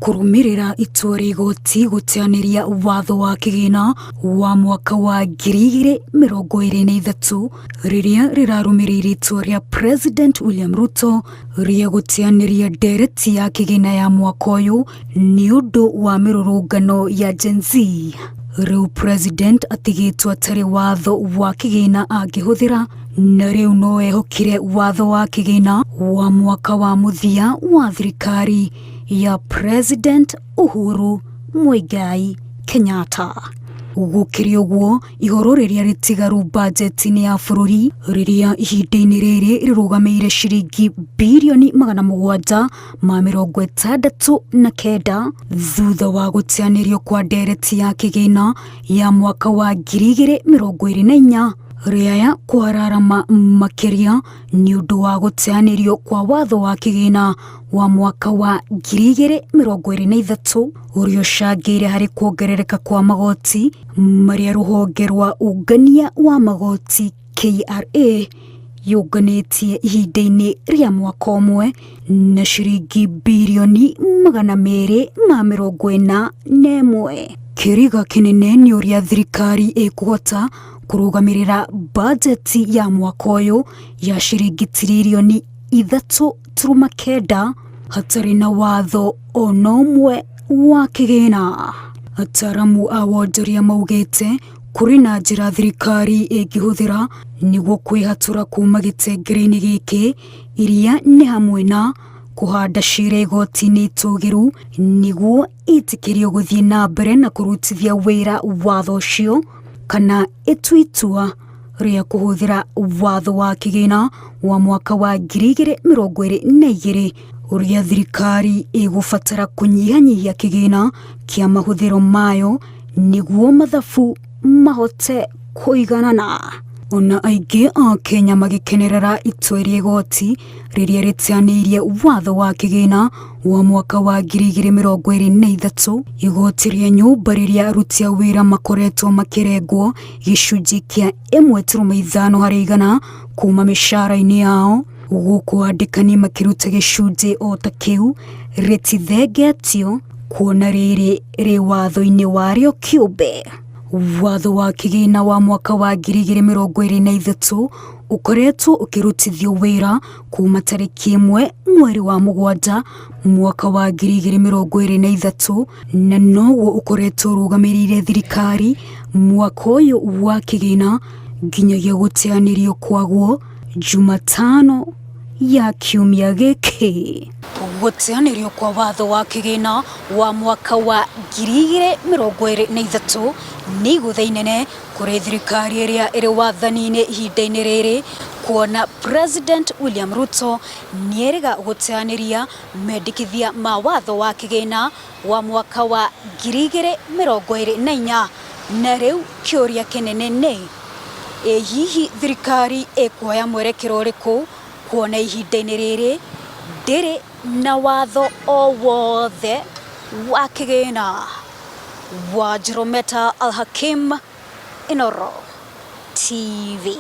Kũrũmĩrĩra itua rĩa igoti gũteanĩria watho wa kĩgĩna wa mwaka wa 2023 rĩrĩa rĩrarũmĩrĩire itua rĩa President William Ruto rĩa gũteanĩria ndereti ya kĩgĩna ya mwaka ũyũ nĩ ũndũ wa mĩrũrũngano ya Gen Z. Rĩu President atigĩtwo atarĩ watho wa kĩgĩna angĩhũthĩra na rĩu no ehokire watho wa kĩgĩna wa mwaka wa mũthia wa thirikari ya President Uhuru Muigai Kenyatta. Gũkĩrĩ ũguo, ihoro rĩrĩa rĩtigaru bajeti-inĩ ya bũrũri rĩrĩa ihinda-inĩ rĩrĩ rĩrũgamĩire ciringi birioni 769 thutha wa gũteanĩrio kwa ndereti ya kĩgĩna ya mwaka wa 2024 rĩaya kwararama makĩria nĩ ũndũ wa gũteanĩrio kwa watho wa kĩgĩna wa mwaka wa 2023 ũrĩa ũcangĩire harĩ kuongerereka kwa magoti marĩa rũhonge rwa ũngania wa magoti KRA yũnganĩtie ihinda-inĩ rĩa mwaka ũmwe na ciringi birioni 241. Kĩriga kĩnene nĩ ũrĩa thirikari ĩkũhota kũrũgamĩrĩra bajeti ya mwaka ũyũ ya ciringi tiririoni 3.9 hatarĩ na watho ona ũmwe wa kĩgĩna. Ataaramu a wonjoria maugĩte kũrĩ na njĩra thirikari ĩngĩhũthĩra nĩguo kwĩhatũra kuma gĩtengere-inĩ gĩkĩ iria nĩ hamwe na kũhanda cira igoti-inĩ itũgĩru nĩguo ĩtĩkĩrio gũthiĩ na mbere na kũrutithia wĩra watho ũcio kana ĩtue itua rĩa kũhũthĩra watho wa kĩgĩna wa mwaka wa 2022 ũrĩa thirikari ĩgũbatara kũnyihanyihia kĩgĩna kĩa mahũthĩro mayo nĩguo mathabu mahote kũiganana. Ona aingĩ a Kenya magĩkenerera itua rĩa igoti rĩrĩa rĩteanĩirie watho wa kĩgĩna wa mwaka wa 2023, igoti rĩa nyũmba rĩrĩa aruti a wĩra makoretwo makĩrengwo gĩcunjĩ kĩa 1.5 harĩ igana kuma mĩcara-inĩ yao, gũkũ andĩkani makĩruta gĩcunjĩ o ta kĩu rĩtithengetio kuona rĩrĩ rĩ watho-inĩ warĩo kĩũmbe. Watho wa kĩgĩna wa mwaka wa 2023 ũkoretwo ũkĩrutithio wĩra kuma tarĩki 1 mweri wa 7 mwaka wa 2023 na noguo ũkoretwo ũrũgamĩrĩire thirikari mwaka ũyũ wa kĩgĩna nginyagia gũteanĩrio kwaguo Jumatano ya kiumia gĩkĩ. Gũteanĩrio kwa watho wa kĩgĩna wa mwaka wa 2023 nĩ igũtha inene kũrĩ thirikari ĩrĩa ĩrĩ wathani-inĩ ihinda-inĩ rĩrĩ kuona President William Ruto nĩerĩga gũteanĩria mendekithia ma watho wa kĩgĩna wa mwaka wa 2024 na rĩu kĩũria kĩnene nĩ ĩ hihi thirikari ĩkuoya mwerekero ũrĩkũ kuona ihinda-inĩ rĩrĩ ndĩrĩ na watho o wothe wa kĩgĩna. Wanjirũ Meta Al Hakim, Inooro TV.